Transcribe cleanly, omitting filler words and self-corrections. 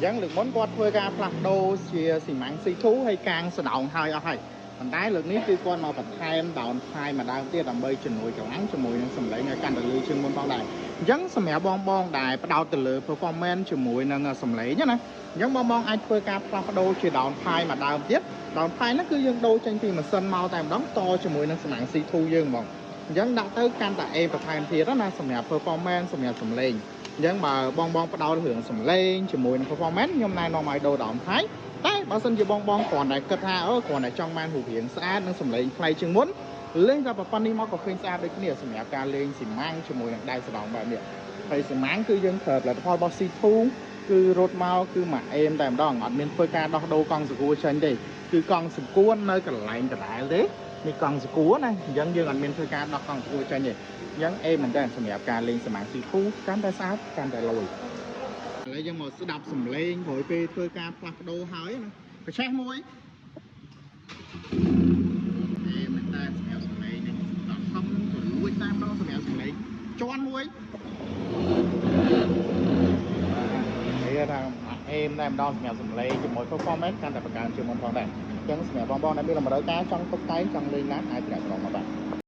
អញ្ចឹងលើកមុនគាត់ធ្វើការផ្លាស់ប្ដូរជាស៊ីម៉ាំង C2 ហើយកាងសដោងហើយអស់ហើយប៉ុន្តែលើកនេះគឺគាត់មកបន្ថែម down pipe មួយដើមទៀតដើម្បីជំនួយកម្លាំងជាមួយនឹងសម្លេងឲ្យកាន់តែលឺជាងមុនផងដែរអញ្ចឹងសម្រាប់បងបងដែលផ្ដោតទៅលើ performance ជាមួយនឹងសម្លេងណាអញ្ចឹងបងបងអាចធ្វើការផ្លាស់ប្ដូរជា down pipe មួយដើមទៀត down pipe ហ្នឹងគឺយើងដូរចេញពីម៉ាស៊ីនមកតែម្ដងតជាមួយនឹងសំណាង C2 យើងហ្មងអញ្ចឹងដាក់ទៅកាន់តែអេបន្ថែមទៀតណាសម្រាប់ performance សម្រាប់សម្លេងអញ្ចឹងបើបងបងផ្ដោតរឿងសម្លេងជាមួយនឹង performance ខ្ញុំណែនាំឲ្យដូរ down pipe តែបើសិនជាបងបងគ្រាន់តែគិតថាអឺគ្រាន់តែចង់បានរូបរាងស្អាតនិងសម្លេងថ្លៃជាងមុនលេងតែប៉ុណ្្នេះមកក៏ឃើញស្អាតដូចគ្នាសម្រាប់ការលេងស៊ីម៉ាំងជាមួយនឹងដៃសដងបែបនេះហើយស៊ីម៉ាំងគឺយើងប្រើផលិតផលរបស់ C2 គឺរត់មកគឺមួយអេមតែម្ដងអត់មានធ្វើការដោះដូរកង់សកួរចេញទេគឺកង់សកួរនៅកន្លែងដដែលទេនេះកង់សកួរណាអញ្ចឹងយើងអត់មានធ្វើការដោះកង់សកួរចេញទេអញ្ចឹងអេមមែនតើសម្រាប់ការលេងស៊ីម៉ាំង C2 កាន់តែស្អាតកាន់តែលយឥឡូវយើងមកស្ដាប់សំឡេងក្រោយពេលធ្វើការផ្លាស់ប្ដូរហើយណាប្រឆេះមួយអេមែនតើសម្រាប់សំឡេងនេះដល់ខំទៅលួចតាមដងសម្រាប់សំឡេងជន់មួយនេះថាអេមតែម្ដងសម្រាប់សំឡេងជាមួយ performance កាន់តែបង្កើនជាងមុនផងដែរអញ្ចឹងសម្រាប់បងប្អូនដែលមានតម្រូវការចង់តុបតែងចង់លេងឡានអាចប្រាក់ត្រង់មកបាទ។